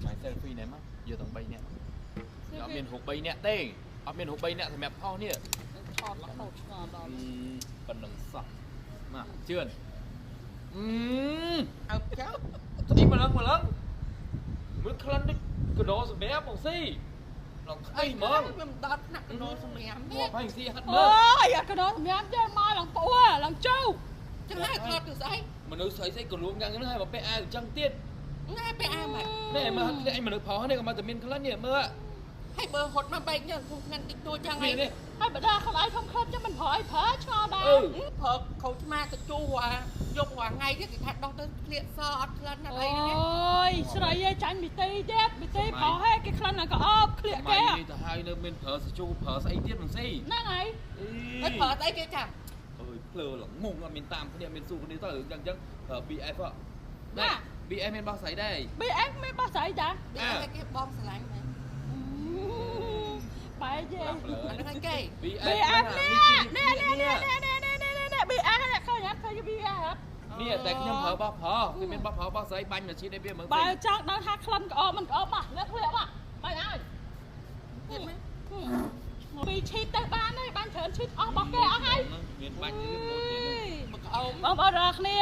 មក selfie ណែមកយកទាំង3នាក់អត់មានរូប3នាក់ទេអត់មានរូប3នាក់សម្រាប់ផុសនេះ ថតរហូតឆ្ងល់ដល់ ប៉ុណ្្នឹងសោះមកជឿនអឺ អើចៅ ស្អីមកឡើងមកឡើងមើលក្លិនដូចកដោសម្រាប់បងស៊ីឡើងស្អីហ្មង វាមិនដល់ថ្នាក់កដោសម្រាប់ ងាប់ហើយស៊ីហាត់ អូ មើល យអត់កដោសម្រាប់ទេមកឡើងពួរឡើងជោ ចឹងហើយថតទៅស្អី មនុស្សស្អីស្អីក៏លួងយ៉ាងហ្នឹងហើយមកពាក់អាវអញ្ចឹងទៀត ណែពាក់អាវមក នេះមើលនេះអញមនុស្សផុសនេះក៏មកតែមានក្លិននេះមើល ហើយបើហត់មកបែកញ៉ាំគូក្លិនតិចតួចចឹងហើយ នេះ ហើយបើដល់ខ្លួនឯងធំក្លិនចឹងមិនប្រើអីប្រើឆ្ងល់ដែរ ប្រើខូចឆ្មាទៅជូរអាយករាល់ថ្ងៃទៀតគេថាដោះទៅក្លៀកសអត់ក្លិនអត់អីហ្នឹង អូយស្រីឯងចាញ់មីទីទៀតមីទីប្រុសហេគេក្លិនឡើងក៏អបក្លៀកគេ នេះទៅហើយនៅមានប្រើសជូប្រើស្អីទៀតមិនស៊ី ហ្នឹងហើយ ហើយប្រើស្អីគេចា អើយភ្លើល្ងងអត់មានតាមគ្នាមានស៊ូគ្នាទៅអញ្ចឹងអញ្ចឹងប្រើ BF ហ៎ណា BF មានបោះស្រីដែរ BF មានបោះស្រីចា BF គេបងស្រឡាញ់មែន បែកទេ អាហ្នឹងគេ BF នេះនេះនេះនេះនេះនេះនេះ BF នេះឃើញអត់ឃើញ BF អត់ នេះតែខ្ញុំប្រើបោះប្រុសគេមានបោះប្រុសបោះស្រីបាញ់មកឈីនេះវាមើល បើចង់ដឹងថាក្លិនក្អមមិនក្អមមកលើកធ្លាក់មកបាញ់ឲ្យ ទៀតមើល ពីរឈីតទៅបានហើយបានច្រើនឈីតអស់របស់គេអស់ហើយ មានបាញ់ទៀតមួយទៀត មកក្អម បងប្អូនរាល់គ្នា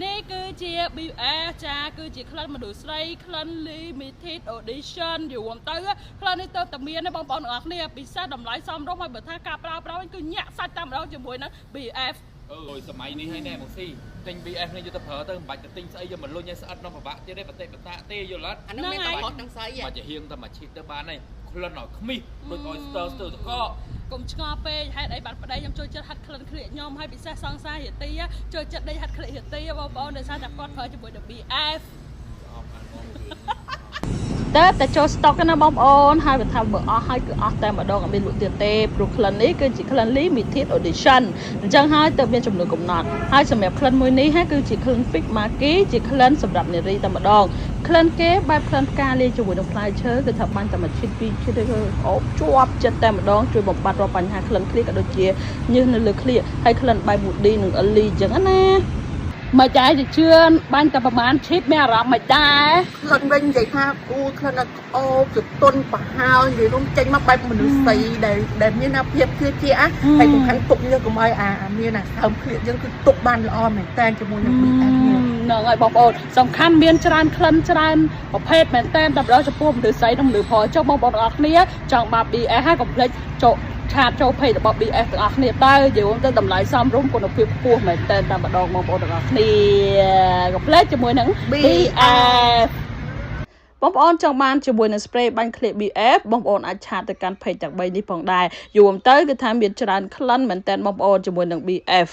នេះគឺជា BS ចាគឺជាក្លិនមនុស្សស្រីក្លិន limited edition យូរទៅក្លិននេះទៅតែមានទេបងប្អូនទាំងអស់គ្នាពិសេសតម្លៃសមរម្យហើយបើថាការប្រើប្រាស់វិញគឺញាក់សាច់តែម្ដងជាមួយនឹង BF អើយសម័យនេះហើយណែមកស៊ីទិញ BF នេះយកទៅប្រើទៅមិនបាច់ទៅទិញស្អីយកមកលុញឲ្យស្អិតនំពិបាកទៀតទេបតិបតាទេយល់អត់ អាហ្នឹងមានតែផុតនឹងស្អី មកជាហៀងតែមកឈីតទៅបានហើយក្លិនឲ្យខ្មិះដូចឲ្យស្ទើស្ទើតក កុំឆ្ងល់ពេកហេតុអីបានប្តីខ្ញុំចូលចិត្តហាត់ក្លិនក្លៀកខ្ញុំហើយពិសេសសង្សាររាទីចូលចិត្តដេកហាត់ក្លៀករាទីបងប្អូនដោយសារតែគាត់ប្រើជាមួយនឹង BF អមអានមក តែតែចូលស្តុកណាបងប្អូនហើយបើថាបើអស់ហើយគឺអស់តែម្ដងអត់មានលក់ទៀតទេព្រោះក្លិននេះគឺជាក្លិន limited edition អញ្ចឹងហើយទៅមានចំនួនកំណត់ហើយសម្រាប់ក្លិនមួយនេះហើយគឺជាក្លិន Fig Maki ជាក្លិនសម្រាប់នារីតែម្ដងក្លិនគេបែបក្លិនផ្កាលាយជាមួយនឹងផ្លែឈើគឺថាបាញ់តែមួយឈីតពីរឈីតទេគឺអូបជាប់ចិត្តតែម្ដងជួយបំបត្តិរាល់បញ្ហាក្លិនក្លៀកក៏ដូចជាញើសនៅលើក្លៀកហើយក្លិនបែប woody និង early អញ្ចឹងណាមកចែកជឿនបាញ់តែប្រហែលឈីតមានអារម្មណ៍មិនដែរ ក្លិនវិញនិយាយថាគូក្លិនដល់ក្អូបជទុនប្រហើនិយាយរួមចេញមកបែបមនុស្សស្រីដែលដែលមានអាភាពជឿជាក់ហើយសំខាន់ទុកញើសកុំឲ្យអាមានអាសើមក្លៀកយើងគឺទុកបានល្អមែនតើជាមួយនឹង BF នេះ ហ្នឹងហើយបងប្អូនសំខាន់មានច្រើនក្លិនច្រើនប្រភេទមែនតើតែម្ដងចំពោះមនុស្សស្រីនិងមនុស្សប្រុសចុះបងប្អូនទាំងអស់គ្នាចង់បាន BS ហើយកុំភ្លេចចូល chat ចូល page របស់ BS ទាំងអស់គ្នាទៅនិយាយទៅតម្លៃសមរម្យគុណភាពខ្ពស់មែនតើតែម្ដងបងប្អូនទាំងអស់គ្នាកុំភ្លេចជាមួយនឹង BS បងប្អូនចង់បានជាមួយនឹង spray បាញ់ក្លៀក BF បងប្អូនអាច chat ទៅកាន់ page ទាំង3នេះផងដែរយូរទៅគឺថាមានច្រើនក្លិនមែនតើបងប្អូនជាមួយនឹង BF